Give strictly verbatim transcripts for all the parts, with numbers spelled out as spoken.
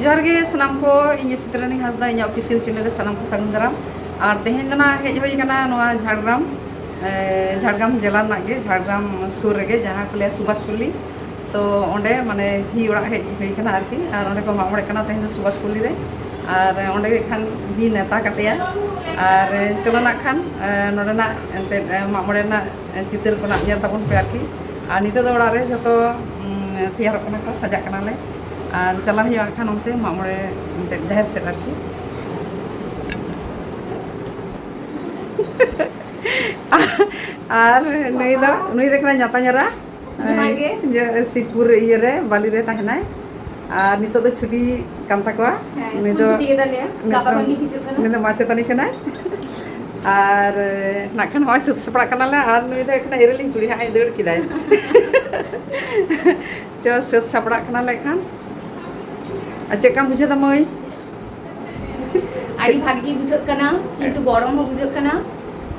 ᱡᱚᱦᱟᱨ ᱜᱮ ᱥᱟᱱᱟᱢ ᱠᱚ, ᱤᱧ ᱥᱤᱛᱨᱟᱱᱤ ᱦᱟᱸᱥᱫᱟ, ᱤᱧᱟᱹᱜ ᱚᱯᱷᱤᱥᱤᱭᱟᱞ ᱪᱮᱱᱮᱞ ᱨᱮ ᱥᱟᱱᱟᱢ ᱠᱚ ᱥᱟᱹᱜᱩᱱ ᱫᱟᱨᱟᱢ᱾ ᱟᱨ ᱛᱮᱦᱮᱧ ᱫᱚ ᱱᱟᱜ ᱦᱮᱡ ᱦᱩᱭ ᱟᱠᱟᱱᱟ ᱱᱚᱣᱟ ᱡᱷᱟᱲᱜᱨᱟᱢ, ᱮ, ᱡᱷᱟᱲᱜᱨᱟᱢ ᱡᱮᱞᱟ ᱨᱮᱱᱟᱜ ᱜᱮ, ᱡᱷᱟᱲᱜᱨᱟᱢ ᱥᱩᱨ ᱨᱮᱜᱮ, ᱡᱟᱦᱟᱸ ᱠᱚ ᱞᱟᱹᱭᱟ ᱥᱩᱵᱷᱟᱥᱯᱚᱞᱞᱤ᱾ ᱛᱚ ᱚᱸᱰᱮ ᱢᱟᱱᱮ ᱡᱷᱤ ᱚᱲᱟᱜ ᱦᱮᱡ ᱦᱩᱭ ᱟᱠᱟᱱᱟ ᱟᱨᱠᱤ, ᱟᱨ ᱚᱸᱰᱮ ᱠᱚ ᱢᱟᱜ ᱢᱚᱬᱮᱜ ᱠᱟᱱᱟ ᱛᱮᱦᱮᱧ ᱫᱚ ᱥᱩᱵᱷᱟᱥᱯᱚᱞᱞᱤ ᱨᱮ᱾ ᱟᱨ ᱚᱸᱰᱮ ᱜᱮ ᱠᱷᱟᱱ ᱡᱷᱤ ᱱᱮᱣᱛᱟ ᱠᱟᱫᱮᱭᱟ᱾ ᱟᱨ ᱪᱚᱞᱚ ᱱᱟᱜ ᱠᱷᱟᱱ, ᱮ, ᱱᱚᱰᱮᱱᱟᱜ ᱮᱱᱛᱮᱫ, ᱮ, ᱢᱟᱜ ᱢᱚᱬᱮ ᱨᱮᱱᱟᱜ ᱪᱤᱛᱟᱹᱨ ᱠᱚ ᱱᱟᱜ ᱧᱮᱞ ᱛᱟᱵᱚᱱ ᱯᱮ ᱟᱨᱠᱤ᱾ ᱟᱨ ᱱᱤᱛᱚᱜ ᱫᱚ ᱚᱲᱟᱜ ᱨᱮ ᱡᱷᱚᱛᱚ, ᱩᱢ, ᱛᱮᱭᱟᱨᱚᱜ ᱠᱟᱱᱟ ᱠᱚ, ᱥᱟᱡᱟᱜ ᱠᱟᱱᱟᱞᱮ᱾ ᱟᱨ ᱪᱟᱞᱟᱜ ᱦᱩᱭᱩᱜᱼᱟ ᱠᱷᱟᱱ ᱚᱱᱛᱮ ᱢᱟᱜ ᱢᱚᱬᱮ ᱮᱱᱛᱮᱫ ᱡᱟᱦᱮᱨ ᱥᱮᱫ ᱟᱨᱠᱤ᱾ ᱟᱨ ᱱᱩᱭ ᱫᱚ, ᱱᱩᱭ ᱫᱚ ᱠᱟᱱᱟᱭ ᱧᱟᱛᱟᱧᱟᱨᱟ᱾ ᱡᱚᱦᱟᱨ ᱜᱮ᱾ ᱤᱭᱟᱹ, ᱥᱤᱵᱽᱯᱩᱨ ᱤᱭᱟᱹ ᱨᱮ, ᱵᱟᱞᱤ ᱨᱮ ᱛᱟᱦᱮᱱᱟᱭ᱾ ᱟᱨ ᱱᱤᱛᱚᱜ ᱫᱚ ᱪᱷᱩᱴᱤ ᱠᱟᱱ ᱛᱟᱠᱚᱣᱟ᱾ ᱦᱮᱸ, ᱱᱩᱭ ᱥᱠᱩᱞ ᱫᱚ ᱪᱷᱩᱴᱤ ᱜᱮᱛᱟᱞᱮᱭᱟ᱾ ᱜᱟᱯᱟ ᱱᱤᱛᱚᱝ ᱠᱷᱚᱱ ᱜᱮ ᱦᱤᱡᱩᱜ ᱠᱟᱱᱟ᱾ ᱩᱱᱤ ᱫᱚ ᱢᱟᱪᱮᱛᱟᱹᱱᱤ ᱠᱟᱱᱟᱭ᱾ ᱟᱨ, ᱮ, ᱱᱟᱜ ᱠᱷᱟᱱ ᱦᱚᱸᱜᱼᱚᱭ ᱥᱟᱹᱛ ᱥᱟᱯᱲᱟᱜ ᱠᱟᱱᱟᱞᱮ᱾ ᱟᱨ ᱱᱩᱭ ᱫᱚ ᱮᱠᱷᱚᱱ ᱮᱨᱮᱞᱤᱧ ᱠᱩᱲᱤ ᱦᱟᱸᱜ ᱮ ᱫᱟᱹᱲ ᱠᱮᱫᱟᱭ᱾ ᱪᱚ, ᱥᱟᱹᱛ ᱥᱟᱯᱲᱟᱜ ᱠᱟᱱᱟᱞᱮ ᱠᱷᱟᱱ᱾ ᱟᱨ ᱪᱮᱫ ᱞᱮᱠᱟᱢ ᱵᱩᱡᱷᱟᱹᱣ ᱫᱟ ᱢᱟᱹᱭ? ᱟᱹᱰᱤ ᱵᱷᱟᱜᱮ ᱜᱮ ᱵᱩᱡᱷᱟᱹᱜ ᱠᱟᱱᱟ, ᱠᱤᱱᱛᱩ ᱜᱚᱨᱚᱢ ᱦᱚᱸ ᱵᱩᱡᱷᱟᱹᱜ ᱠᱟᱱᱟ᱾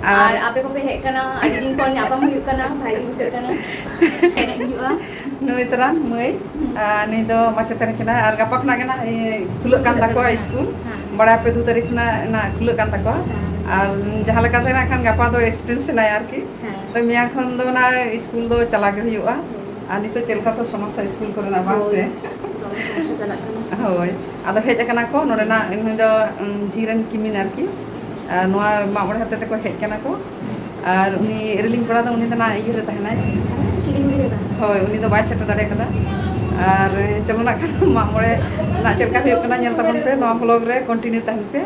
ᱟᱨ ᱟᱨ ᱟᱯᱮ ᱠᱚᱯᱮ ᱦᱮᱡ ᱠᱟᱱᱟ, ᱟᱹᱰᱤ ᱫᱤᱱ ᱯᱚᱨ ᱧᱟᱯᱟᱢ ᱦᱩᱭᱩᱜ ᱠᱟᱱᱟ, ᱵᱷᱟᱜᱮ ᱵᱩᱡᱷᱟᱹᱜ ᱠᱟᱱᱟ᱾ ᱮᱱᱮᱡ ᱦᱩᱭᱩᱜᱼᱟ᱾ ᱱᱩᱭ ᱛᱟᱨᱟᱝ ᱢᱟᱹᱭ, ᱦᱩᱸ᱾ ᱟᱨ ᱱᱩᱭ ᱫᱚ ᱢᱟᱪᱮᱛᱟᱹᱱᱤ ᱠᱟᱱᱟᱭ, ᱟᱨ ᱜᱟᱯᱟ ᱠᱷᱚᱱᱟᱜ ᱜᱮ ᱱᱟᱜ, ᱤᱭᱟᱹ, ᱠᱷᱩᱞᱟᱹᱜ ᱠᱟᱱ ᱛᱟᱠᱚᱣᱟ ᱥᱠᱩᱞ᱾ ᱦᱮᱸ᱾ ᱵᱟᱲᱟᱭ ᱯᱮ, ᱫᱩ ᱛᱟᱹᱨᱤᱠᱷ ᱠᱷᱚᱱᱟᱜ ᱱᱟᱜ ᱠᱷᱩᱞᱟᱹᱜ ᱠᱟᱱ ᱛᱟᱠᱚᱣᱟ᱾ ᱦᱮᱸ᱾ ᱟᱨ ᱡᱟᱦᱟᱸ ᱞᱮᱠᱟᱛᱮ ᱱᱟᱜ ᱠᱷᱟᱱ ᱜᱟᱯᱟ ᱫᱚ ᱮᱠᱥᱴᱮᱱᱥᱮᱱᱟᱭ ᱟᱨᱠᱤ᱾ ᱦᱮᱸ᱾ ᱛᱚ ᱢᱮᱭᱟᱝ ᱠᱷᱚᱱ ᱫᱚ ᱚᱱᱟ ᱥᱠᱩᱞ ᱫᱚ ᱪᱟᱞᱟᱣ ᱜᱮ ᱦᱩᱭᱩᱜᱼᱟ᱾ ᱦᱩᱸ᱾ ᱟᱨ ᱱᱤᱛᱚᱜ ᱪᱮᱫ ᱞᱮᱠᱟ ᱛᱚ ᱥᱚᱢᱚᱥᱥᱟ ᱥᱠᱩᱞ ᱠᱚᱨᱮᱱᱟᱜ, ᱵᱟᱝ ᱥᱮ? ᱦᱳᱭ, ᱫᱚᱢᱮ ᱥᱚᱢᱚᱥᱥᱟ ᱪᱟᱞᱟᱜ ᱠᱟᱱᱟ᱾ ᱦᱳᱭ, ᱟᱫᱚ ᱦᱮᱡ ᱟᱠᱟᱱᱟ ᱠᱚ ᱱᱚᱰᱮᱱᱟᱜ, ᱱᱩᱭ ᱫᱚ, ᱩᱢ, ᱡᱷᱤ ᱨᱮᱱ ᱠᱤᱢᱤᱱ ᱟᱨᱠᱤ᱾ ᱟᱨ ᱱᱚᱣᱟ ᱢᱟᱜ ᱢᱚᱬᱮ ᱦᱚᱛᱮ ᱛᱮᱠᱚ ᱦᱮᱡ ᱠᱟᱱᱟ ᱠᱚ᱾ ᱟᱨ ᱩᱱᱤ ᱮᱨᱮᱞᱤᱧ ᱠᱚᱲᱟ ᱫᱚ, ᱩᱱᱤ ᱫᱚ ᱱᱟᱜ ᱤᱭᱟᱹ ᱨᱮ ᱛᱟᱦᱮᱱᱟᱭ᱾ ᱥᱤᱞᱤᱜᱩᱲᱤ ᱨᱮ ᱛᱟᱦᱮᱱᱟ᱾ ᱦᱳᱭ, ᱩᱱᱤ ᱫᱚ ᱵᱟᱭ ᱥᱮᱴᱮᱨ ᱫᱟᱲᱮ ᱠᱟᱫᱟ᱾ ᱟᱨ ᱪᱚᱞᱚ ᱱᱟᱜ ᱠᱷᱟᱱ ᱢᱟᱜ ᱢᱚᱬᱮ ᱨᱮᱱᱟᱜ ᱪᱮᱫ ᱞᱮᱠᱟ ᱦᱩᱭᱩᱜ ᱠᱟᱱᱟ ᱧᱮᱞ ᱛᱟᱵᱚᱱ ᱯᱮ ᱱᱚᱣᱟ ᱵᱷᱞᱚᱜ ᱨᱮ, ᱠᱚᱱᱴᱤᱱᱤᱭᱩ ᱛᱟᱦᱮᱱ ᱯᱮ᱾